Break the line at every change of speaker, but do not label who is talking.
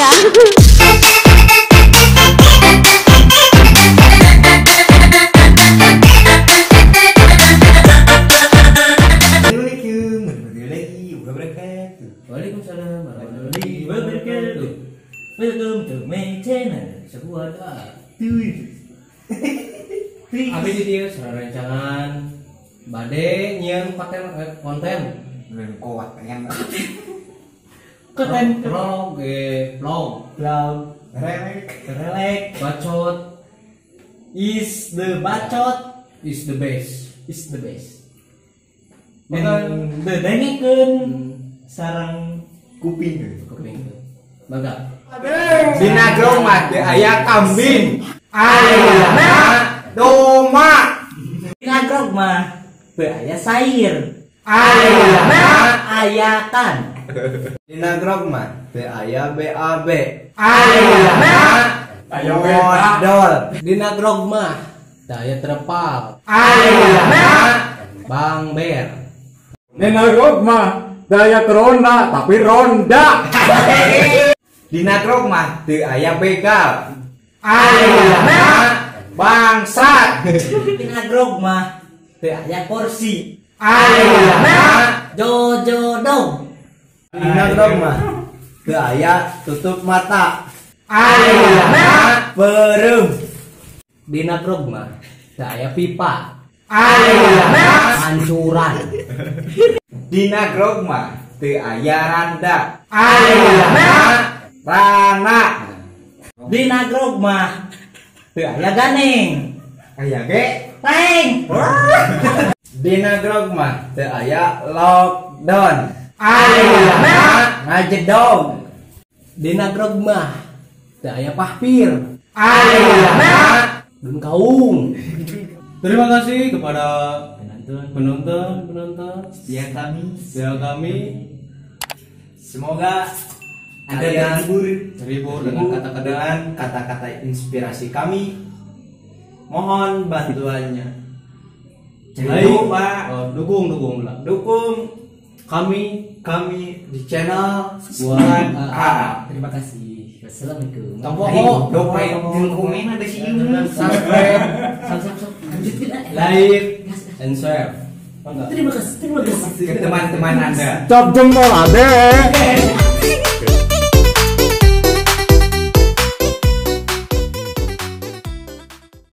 Dadah.
Assalamualaikum warahmatullahi wabarakatuh.
Waalaikumsalam warahmatullahi wabarakatuh. Welcome to my channel. Sebuah doa. Abi di dieu sarancangan bade nyieun konten
kuat pengen
konten vlog, vlog,
relek,
bacot
is the bacot
is the best,
is the best.
Makan
bedengekeun sarang kuping,
kuping. Mangga.
Dina grong mah teu aya kambing. Ayana doma.
Dina grong mah teu aya sayur.
Ayana
ayakan.
Dina grog mah teu aya BAB.
Ayana
aya modal.
Dina grog mah teu aya terpal.
Ayana
Bang Ber.
Dina grog mah teu aya corona tapi ronda. Dina grog mah teu aya begal. Ayana bangsat.
Dina grog mah teu aya kursi.
Ayana
jojo dong.
Dina grog mah teu aya tutup mata. Ayana beureum.
Dina grog mah teu aya pipa.
Ayana
hancuran.
Dina grog mah teu aya randa. Ayana rana.
Dina grog mah teu aya ganeng.
Aya ge
teng.
Dina grog mah teu aya lockdown. Ayana ngajedog.
Dina grog mah teu aya pahpir.
Ayana
dun kaung. Terima kasih kepada penonton
setia
kami.
Semoga
Anda
terhibur dengan kata-kata inspirasi kami. Mohon bantuannya.
Jangan
lupa
dukung
kami di channel Squad A.
Terima kasih. Wassalamualaikum.
Komen ada sih.
Subscribe, like, and share.
Terima kasih
ke teman-teman Anda.
Cap jempol adek.